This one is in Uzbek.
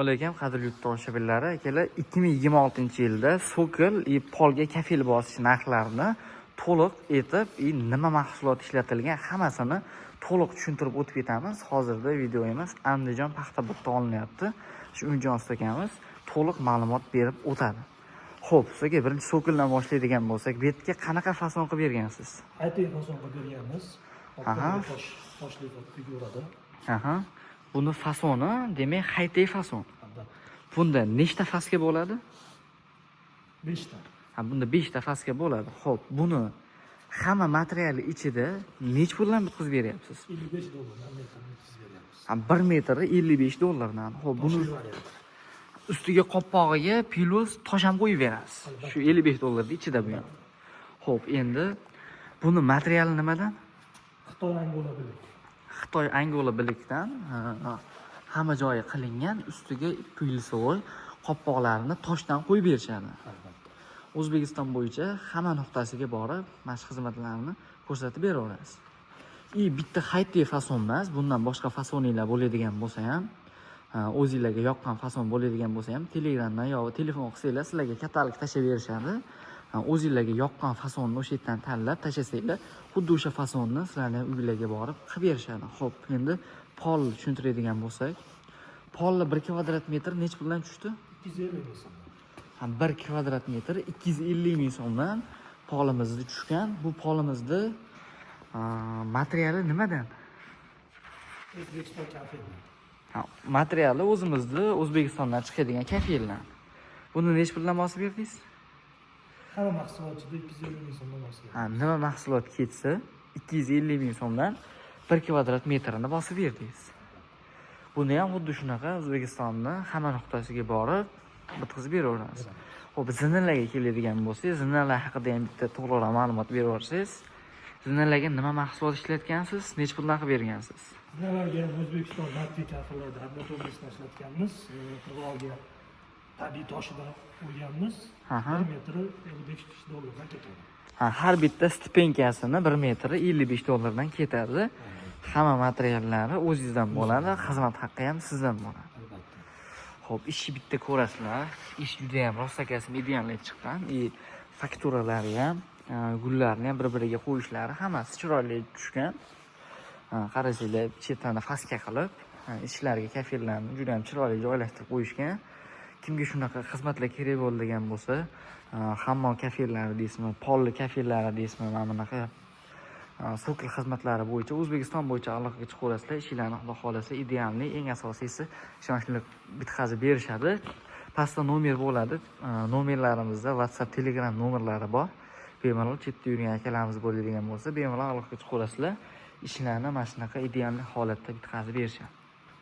Alaykum, qadrli yurt tomoshabinlari. Akalar, 2026-yilda цоколь и polga kafel bosish narxlarini to'liq etib и nima mahsulot ishlatilgan, hammasini to'liq tushuntirib o'tib ketamiz. Hozirda videomiz Andijon Paxtabodda olinyapti. Shu Umidjon usta akamiz to'liq ma'lumot berib o'tadi. Xo'p, sizga birinchi цоколь dan boshlaydigan bo'lsak, bu yerga qanaqa fason qilib bergansiz? Aytay, fason qilib berganmiz. Tosh, toshli figurada. Aha. Buni fasoni, demak, haytey fason. Albatta. Bunda nechta фаска bo'ladi? Beshta. Ha, bunda 5 ta фаска bo'ladi. Xo'p, buni hamma materiali ichida necha puldan bitkazib beryapsiz? 55 dollardan metrni bitkazib beryapmiz. Ha, 1 metri 55 dollardan. Xo'p, buni Toshli variant. ustiga, qopqog'iga плюс tosh ham qo'yib berasiz. Albatta. Shu 55 dollarning ichida bu ham. Xo'p, endi buni materiali nimadan? Xitoy Angola блик. Xitoy Angola блик dan ha, hamma joyi qilingan, ustiga плюсовой qopqoqlarini toshdan qo'yib berishadi. Albatta. O'zbekiston bo'yicha hamma nuqtasiga borib, mana shu xizmatlarni ko'rsatib beraverasiz. И bitta haytli fason emas, bundan boshqa fasoninglar bo'ladigan bo'lsa ham, ha, o'zinglarga yoqqan fason bo'ladigan bo'lsa ham, Telegramdan yo telefon qilsanglar, sizlarga katalog tashlab berishadi. Ha, o'zinglarga yoqqan fasonni o'sha yerdan tanlab tashlasanglar, xuddi o'sha fasonni sizlarni uylarga borib qilib berishadi. Xo'p, endi pol tushuntiradigan bo'lsak, polni 1 kvadrat metr necha puldan tushdi? 250 ming so'm. Ha, 1 kvadrat metr 250 ming so'mdan polimizni tushgan. Bu polimizni materiali nimadan? O'zbekiston kafeldan. Ha, materiali o'zimizni O'zbekistondan chiqadigan kafeldan. Buni necha puldan bosib berdingiz? Hamma mahsulot ichida 250 ming so'mdan bosib Ha, nima mahsulot ketsa, 250 ming so'mdan 1 kvadrat metrini bosib berdingiz. Buni ham xuddi shunaqa O'zbekistonni hamma nuqtasiga borib bitkazib beraveramiz. Xo'p, zinalarga keladigan bo'lsak, zinalar haqida ham bitta to'g'riroq ma'lumot berib yuborsangiz. Zinalarga nima mahsulot ishlatgansiz, necha puldan qilib bergansiz? Zinalarga ham O'zbekiston Latviya kafellarida armaturasini ishlatganmiz. Qirg'og'iga tabiiy toshidan qo'yganmiz. 1 metri 55 dollardan ketadi. Ha, har bitta ступенька sini 1 metri 55 dollardan ketadi. Hamma materiallari o'zingizdan bo'ladi, xizmat haqqi ham sizdan bo'ladi. Albatta. Xo'p, ishni bitta ko'rasizlar. Ish juda ham rostakasi идеальный chiqqan. И fakturalari ham, gullarni ham bir-biriga qo'yishlari, hammasi chiroyli tushgan. Ha, qarasanglar, chetini фаска qilib, ha, ichlariga kafellarni juda ham chiroyli joylashtirib qo'yishgan. Kimga shunaqa xizmatlar kerak bo'ladigan bo'lsa, hammom kafellari deysizmi, polli kafellari deysizmi, mana bunaqa цоколь xizmatlari bo'yicha O'zbekiston bo'yicha aloqaga chiqaverasizlar. Ishinglarni, xudo xohlasa, идеальный, eng asosiysi, ishonchli bitkazib berishadi. Pastda nomer bo'ladi. Nomerlarimizda WhatsApp, Telegram nomerlari bor. Bemalol chetda yurgan akalarimiz bo'ladigan bo'lsa, bemalol aloqaga chiqaverasizlar. Ishlarni mana shunaqa идеальный holatda bitkazib berishadi.